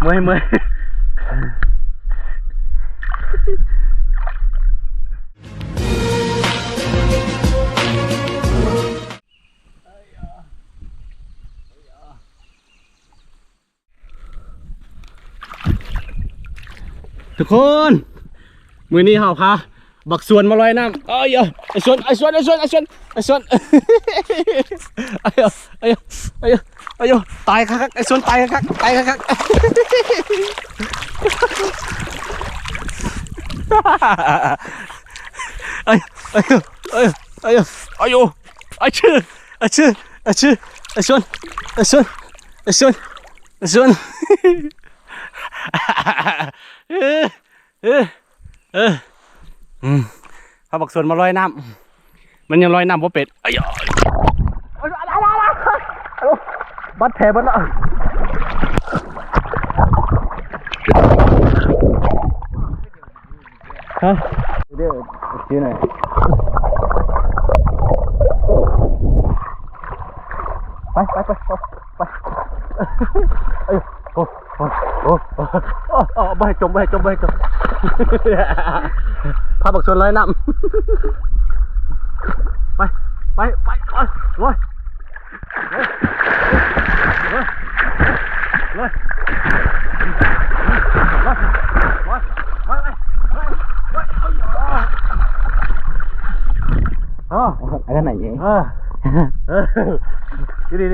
ເມື່ອຍ ເມື່ອຍ. ທຸກຄົນ ມື້ນີ້ເຮົາພາບັກສວນມາລອຍນ້ຳ. ເອີຍ ໄອ້ສວນ ໄອ້ສວນ ໄອ້ສວນ ໄອ້ສວນ ໄອ້ສວນ ອາຍໂຍ ອາຍໂຍ ອາຍໂຍ ຕາຍຄັກໆ ໄອ້ສວນ ຕາຍຄັກໆ ຕາຍຄັກໆ. ອາຍໂຍ ອາຍໂຍ ອາຍໂຍ ອາຍໂຍ ອາຍໂຍ ອາຍຊື ອາຍຊື ອາຍຊື ໄອ້ສວນ ໄອ້ສວນ ໄອ້ສວນ ໄອ້ສວນ. ເອີ ເອີ ເອີ ອືມ ພາບັກສວນມາລອຍນ້ຳ ມັນຍັງລອຍນ້ຳບໍ່ເປັນ. ອາຍໂຍ ບາດແຜເບິດລະ. ຮະ ເດີ ຊິໜ້ອຍ ໄປ ໄປ ໄປ ໄປ ໄປ. ເອີຍ ໂອ້ ໂອ້ ໂອ້ ໂອ້ ບໍ່ໃຫ້ຈົມ ບໍ່ໃຫ້ຈົມ ບໍ່ໃຫ້ຈົມ. ພາບັກສວນລອຍນ້ຳ. ໄປ ໄປ ໄປ ໄປ ໂອ້ຍ. ອໍ ອັນນັ້ນເອງ ເອີ ເອີ ດີໆ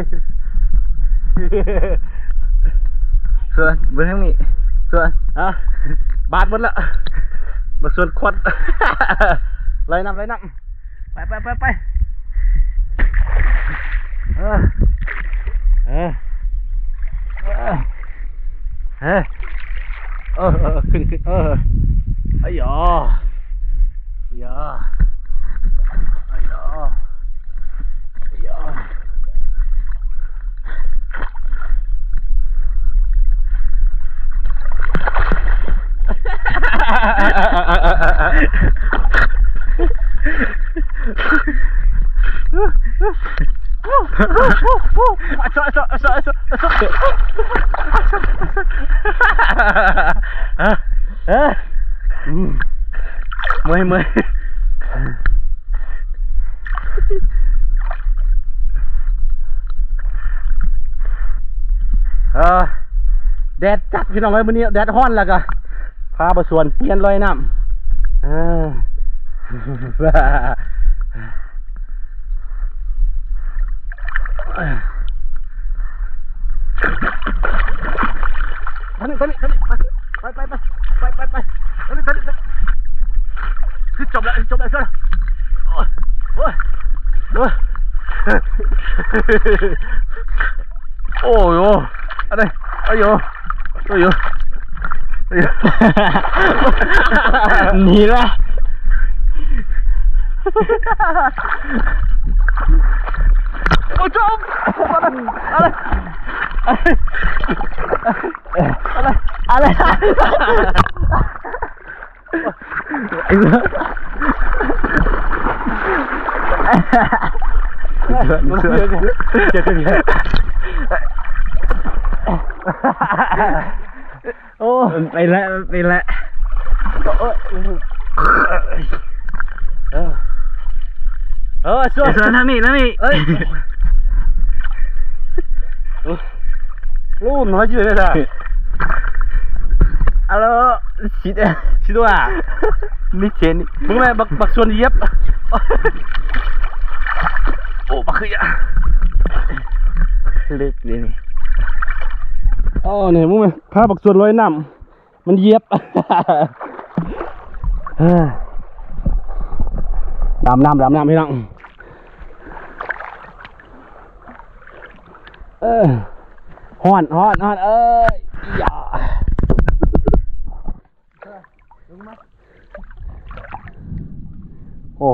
ສວນ ເບິ່ງທາງນີ້ ສວນ ຮະ ບາດໝົດລະ ມາສວນຄວັດ ລອຍນ້ຳ ລອຍນ້ຳ. ໄປ ໄປ ໄປ ໄປ ເອີ ເອີ ເອີ ເອີ ເອີ ຂຶ້ນ ຂຶ້ນ ເອີ ອາຢາ ອາຢາ ອາຢາ ອາຢາ. ເມື່ອຍ ເມື່ອຍ. ເອີ ແດດຈັດພີ່ນ້ອງເອີຍ ມື້ນີ້ແດດຮ້ອນ ແລ້ວກະພາໄປສວນປ່ຽນລອຍນ້ຳ ເອີ. ທາງນີ້ ທາງນີ້ ທາງນີ້ ໄປ ໄປ ໄປ ໄປ ໄປ ໄປ ທາງນີ້ ທາງນີ້ ທາງນີ້ ຄືຈົບແລ້ວ ຈົບແລ້ວ ຈົບແລ້ວ ໂອ້ຍ ໂອ້ຍ ໂອ້ຍ ໂອ້ຍ ໂອ້ຍ ອັນນີ້ ໂອ້ຍ ໂອ້ຍ ໂອ້ຍ ໜີລະ. ໂອ້ ຈົບ ອະໄລ ອະໄລ ອະໄລ ໂອ້ ໄປແລ້ວ ໄປແລ້ວ ເອີ ເອີ ຊ່ວຍ ຊ່ວຍທາງນີ້ ທາງນີ້ ເອີຍ ໂອ້ ມັນຢູ່ໄສ ອາໂລ ຊິ ຊິຕົວ ມີເຊນ ມຶງແມ່ນບັກ ບັກສວນຢຽບ ໂອ້ ບັກຄືຢາ ເລິກເດນີ້ ໂອ້ ນີ້ ມຶງແມ່ນ ພາບັກສວນລອຍນ້ຳ ມັນຢຽບ ດຳນ້ຳ ດຳນ້ຳ ພີ່ນ້ອງ ເອີ ຮ້ອນ ຮ້ອນ ຮ້ອນ ເອີຍ ຢາ ໂອ້.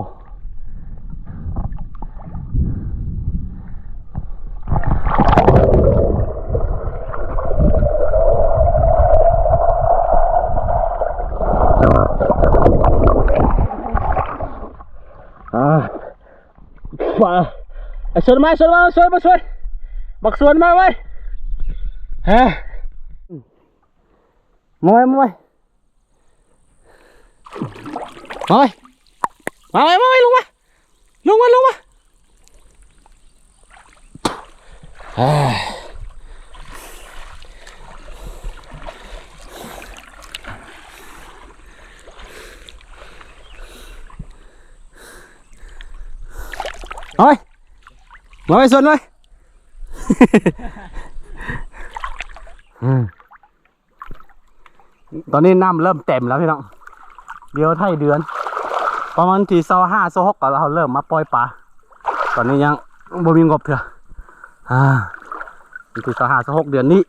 ປາ ໄອ້ສວນມາ ສວນມາ ມາຊ່ວຍ ມາຊ່ວຍ ບັກສວນມາໄວ ຮະ ມາໄວ ມາໄວ ມາໄວ ມາໄວ ມາໄວ ລົງມາ ລົງມາ ລົງມາ ມາໄວ ມາໄວ ສວນມາໄວ ອືມ ຕອນນີ້ນ້ຳເລີ່ມເຕັມແລ້ວພີ່ນ້ອງ ດຽວທ້າຍເດືອນ ປະມານທີຊາວຫ້າ ຊາວຫົກ ກໍເຮົາເລີ່ມມາປ່ອຍປາ ຕອນນີ້ຍັງບໍ່ມີງົບເທື່ອ ອ່າ ວັນທີຊາວຫ້າ ຊາວຫົກ ເດືອນນີ້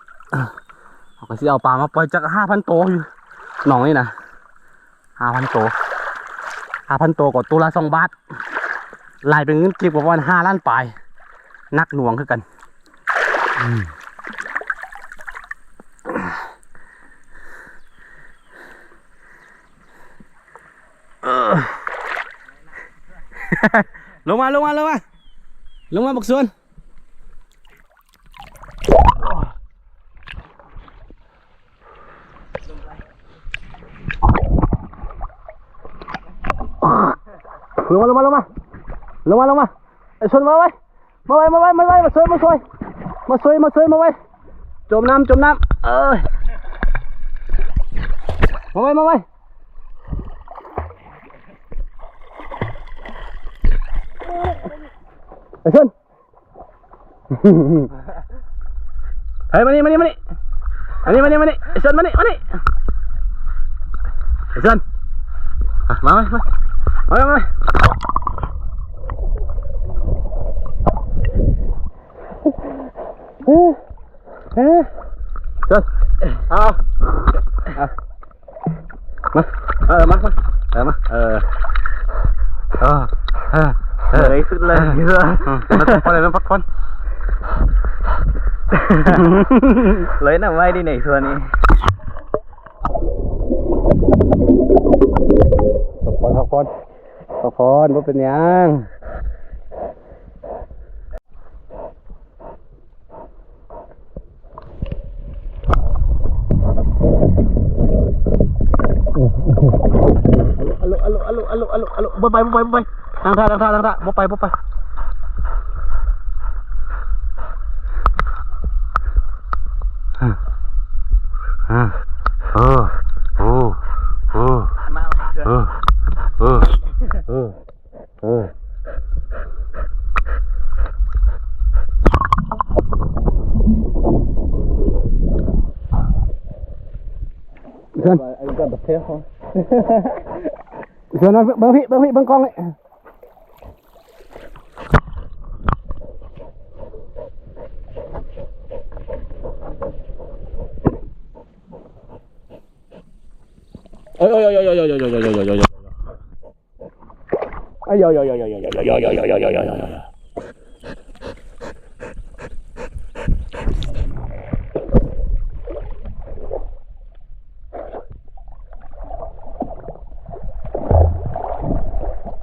ເຮົາກໍຊິເອົາປາມາປ່ອຍຈັກຫ້າພັນໂຕຢູ່ໜອງນີ້ນະ ຫ້າພັນໂຕ ຫ້າພັນໂຕກໍໂຕລະສອງບາດ ລາຍເປັນເງິນກີບກໍປະມານຫ້າລ້ານປາຍ ໜັກໜ່ວງຄືກັນ ອືມ ເອີ ລົງມາ ລົງມາ ລົງມາ ລົງມາ ບັກສວນ ລົງມາ ລົງມາ ລົງມາ ລົງມາ ລົງມາ ໄອ້ຊົນ ມາໄວ ມາໄວ ມາໄວ ມາໄວ ມາຊ່ວຍ ມາຊ່ວຍ ມາຊ່ວຍ ມາຊ່ວຍ ມາໄວ ຈົມນ້ຳ ຈົມນ້ຳ ເອີຍ ມາໄວ ມາໄວ ໄອ້ຊົນ ເຮີຍ ມານີ້ ມານີ້ ມານີ້ ອັນນີ້ ມານີ້ ມານີ້ ໄອ້ຊົນ ມານີ້ ມານີ້ ໄອ້ຊົນ ມາ ມາ ມາ ມາ ມາ ມາ ເອີ ເອີ ເຊີນ ເອົາ ເອົາ ມາ ເອີ ມາ ມາ ເອີ ມາ ເອີ ເອີ ເອີ ເອີ ທີ່ສຸດເລີຍ ເອີ ເອີ ພັກຜ່ອນ ພັກຜ່ອນ ເລີຍນຳໄວ້ດີໃນຊ່ວງນີ້ ພັກຜ່ອນ ພັກຜ່ອນ ພັກຜ່ອນ ບໍ່ເປັນຫຍັງ. ອາໂລ ອາໂລ ອາໂລ ອາໂລ ອາໂລ ອາໂລ ບໍ່ໄປ ບໍ່ໄປ ບໍ່ໄປ ຕັ້ງທ່າ ຕັ້ງທ່າ ຕັ້ງທ່າ ບໍ່ໄປ ບໍ່ໄປ ເອີ ເອີ ເອີ ເອີ ເອີ ເອີ ເອີ ເອີ ເອີ ເອີ ເບິ່ງພີ້ ເບິ່ງພີ້ ເບິ່ງກ້ອງນີ້ ເອີ ເອີ ເອີ ເອີ ເອີ ເອີ ເອີ ເອີ ເອີ ເອີ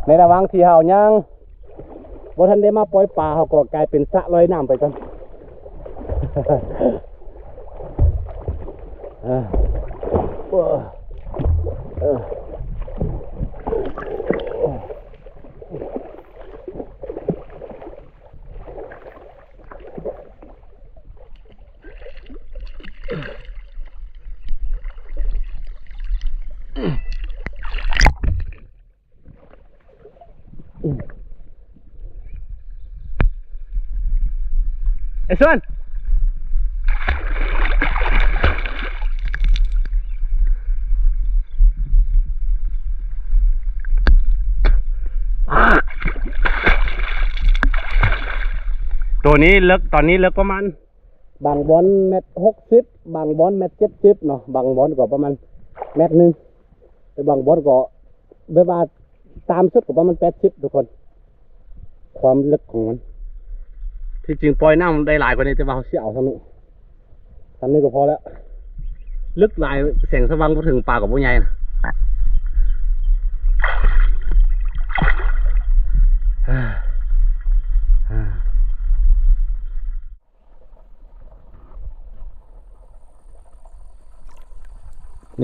ໃນລະຫວ່າງທີ່ເຮົາຍັງບໍ່ທັນໄດ້ມາປ່ອຍປາ ເຮົາກໍກາຍເປັນສະລອຍນ້ຳໄປກ່ອນ. ໄອ້ສ່ວນ ໂຕນີ້ເລິກ ຕອນນີ້ເລິກປະມານ ບາງບ່ອນແມັດຫົກສິບ ບາງບ່ອນແມັດເຈັດສິບເນາະ ບາງບ່ອນກໍປະມານແມັດໜຶ່ງ ແຕ່ບາງບ່ອນກໍແບບວ່າຕາມສຸດກໍປະມານແປດສິບທຸກຄົນ ຄວາມເລິກຂອງມັນ. ທີ່ຈິງປ່ອຍນ້ຳໄດ້ຫຼາຍກວ່ານີ້ ແຕ່ວ່າເຮົາຊິເອົາສ່ຳນີ້ ສ່ຳນີ້ກໍພໍແລ້ວ ເລິກຫຼາຍ ແສງສະຫວ່າງບໍ່ເຖິງ ປາກໍບໍ່ໃຫຍ່ນະ.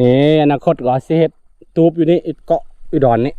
ນີ້ອະນາຄົດກໍຊິເຮັດຕູບຢູ່ນີ້ ເກາະອຸດອນນີ້